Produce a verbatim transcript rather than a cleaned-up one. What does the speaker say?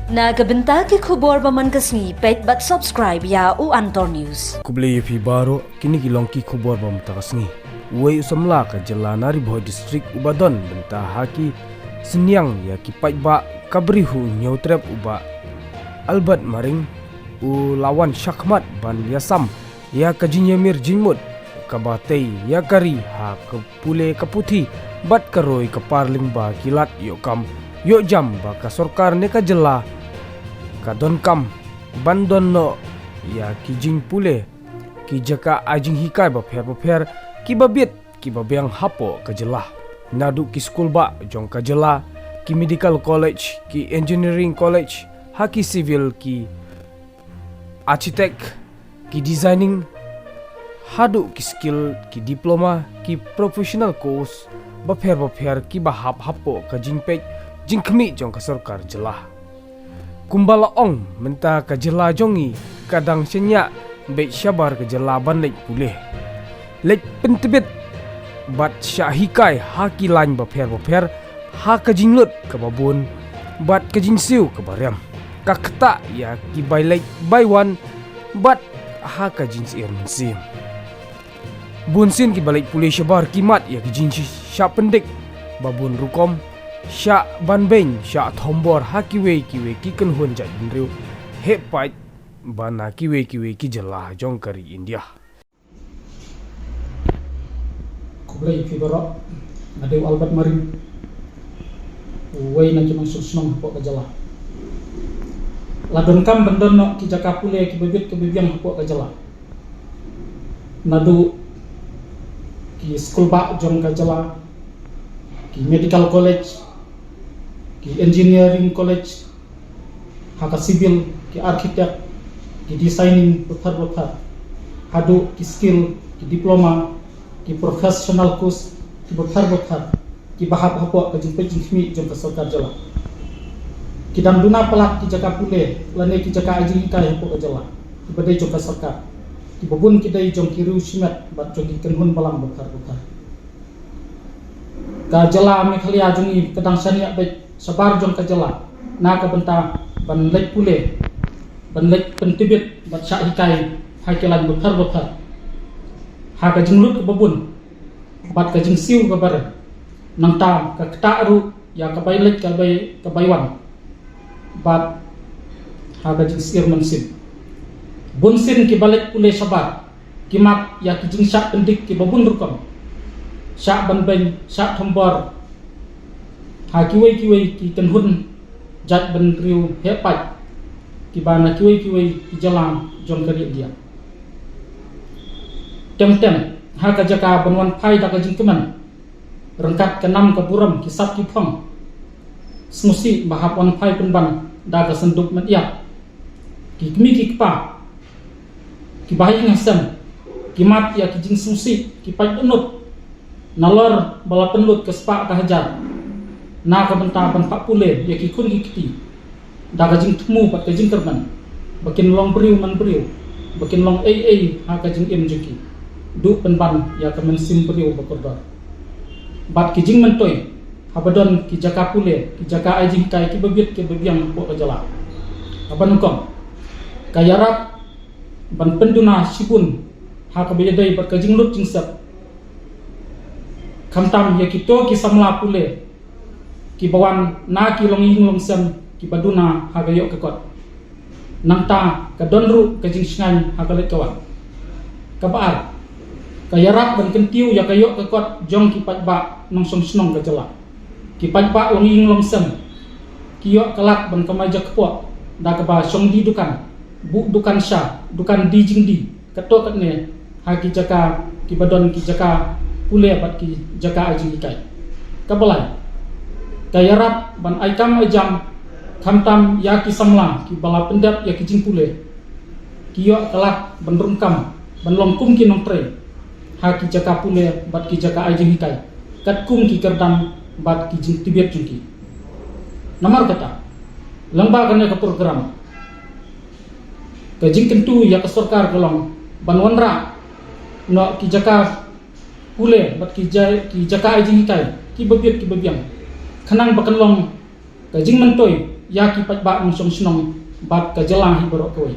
Na ka bynta ki khubor ba man ka sngi, peit bad subscribe ïa u Antor News. Khublei ïa phi baroh, kine ki long ki khubor ba mynta ka sngi. Uwei u samla ka jylla na Ri Bhoi District uba don bynta ha ki synñiang ïa ki paidbah ka Bri u Hynñiewtrep u Bah Albert Maring u la wan shakhmat ban ïasam ïa ka jingïamir jingmut kaba tei ïa ka ri ha ka pule ka puthi bad ka roi ka par lyngba ki lad ïoh kam ïoh jam ba ka sorkar ne ka jylla ka donkam ban don noh ïa ki jingpule ki jaka ai jinghikai bapher bapher kiba biang kiba biang hapoh ka jylla. Naduh ki skul bah jong ka jylla, ki medical college, ki engineering college, ha ki civil, ki architect, ki designing, haduh ki skill, ki diploma, ki professional course bapher bapher kiba hap hapoh ka jingpeit jingkhmih jong ka sorkar jylla. Kumba la ong mynta ka jylla jong ngi ka dang shaniah beit shabar ka jylla ban leit pule, leit pyntbit bad shah hikai ha ki lain bapher bapher ha ka jinglut kaba bun bad ka jingsiew kaba riam, ka ktah ïa ki bai leit bai wan bad ha ka jingsyier mynsiem. Bunsien kiba leit pule shabar ki mad ïa ki jingshah pyndik ba bun rukom, shah ban beiñ, shah thombor ha kiwei kiwei ki kynhun jaitbynriew, heh paid bad na kiwei kiwei ki jylla jong ka ri India. Khublei phi baroh, nga dei u Albert Maring, uwei na ki nongshong shnong hapoh ka jylla. La donkam ban don noh ki jaka pule kiba biang kiba biang hapoh ka jylla. Naduh ki skul bah jong ka jylla, ki medical college, ki engineering college, ha ka civil, ki architect, ki designing bapher bapher, haduh ki skill, ki diploma, ki professional course, ki bapher bapher, kiba hap hapoh ka jingpeit jingkhmih jong ka sorkar jylla. Ki dang duna palat ki jaka pule lane ki jaka ai jinghikai hapoh ka jylla kiba dei jong ka sorkar, kiba bun ki dei jong ki riew shimet bad jong ki kynhun balang bapher bapher. Ka jylla Meghalaya jong ngi ka dang shaniah beit shabar jong ka jylla na ka bynta ban leit pule, ban leit pyntbit bad shah hikai ha ki lain bapher bapher, ha ka jinglut kaba bun bad ka jingsiew kaba riam. Nangta ka ktah ruh ïa ka bai leit ka bai ka bai wan bad ha ka jingsyier mynsiem. Bunsien kiba leit pule shabar ki mad ïa ki jingshah pyndik kiba bun rukom, shah ban beiñ, shah thombor ha kiwei kiwei ki kynhun jaitbynriew, heh paid kiba na kiwei kiwei ki jylla jong ka ri India. Teng teng ha ka jaka ban wan phai da ka jingkmen ryngkat ka nam ka burom, ki sap ki phong, sngewsih ba hap wan phai pynban da ka synduk mynïap. Ki kmie ki kpa, ki bahaïing hasem, ki mad ïa ki jingsngewsih, ki paid dohnud nalor ba la pynlut ka spah ka hajar na ka bynta ban phah pule ïa ki khun ki kti da ka jingthmu bad ka jingkyrmen ba kin long briew man briew, ba kin long ei ei ha ka jingim jong ki, duh pynban ïa ka mynsiem briew ba kordor. Bad ki jingmyntoi haba don ki jaka pule, ki jaka ai jinghikai kiba biang kiba biang hapoh ka jylla. Haba nyngkong, ka ïarap ban pynduna shibun ha kaba ïadei bad ka jinglut jingsep, khamtam ïa kito ki samla pule kiba wan na ki longïing longsem kiba duna ha ka ïoh ka kot. Nangta ka don ruh ka jingshngaiñ ha ka leit ka wan. Kaba ar, ka ïarap ban kyntiew ïa ka ïoh ka kot jong ki paidbah nongshong shnong ka jylla. Ki paidbah longïing longsem ki ïoh ka lad ban kamai jakpoh da kaba shong die dukan, buh dukan sha, dukan die jingdie, katto katne ha ki jaka kiba don ki jaka pule bad ki jaka ai jinghikai. Kaba lai, ka ïarap ban ai kam ai jam khamtam ïa ki samla kiba la pyndep ïa ki jingpule, ki ïoh ka lad ban rung kam ban long kum ki nongtrei ha ki jaka pule bad ki jaka ai jinghikai katkum ki kyrdan bad ki jingtbit jong ki. Namar kata, lyngba kane ka program, ka jingkyntu ïa ka sorkar ka long ban wanrah noh ki jaka pule bad ki ja-, ki jaka ai jinghikai kiba biang kiba biang, khnang ba kan long ka jingmyntoi ïa ki paidbah nongshong shnong bad ka jylla hi baroh kawei.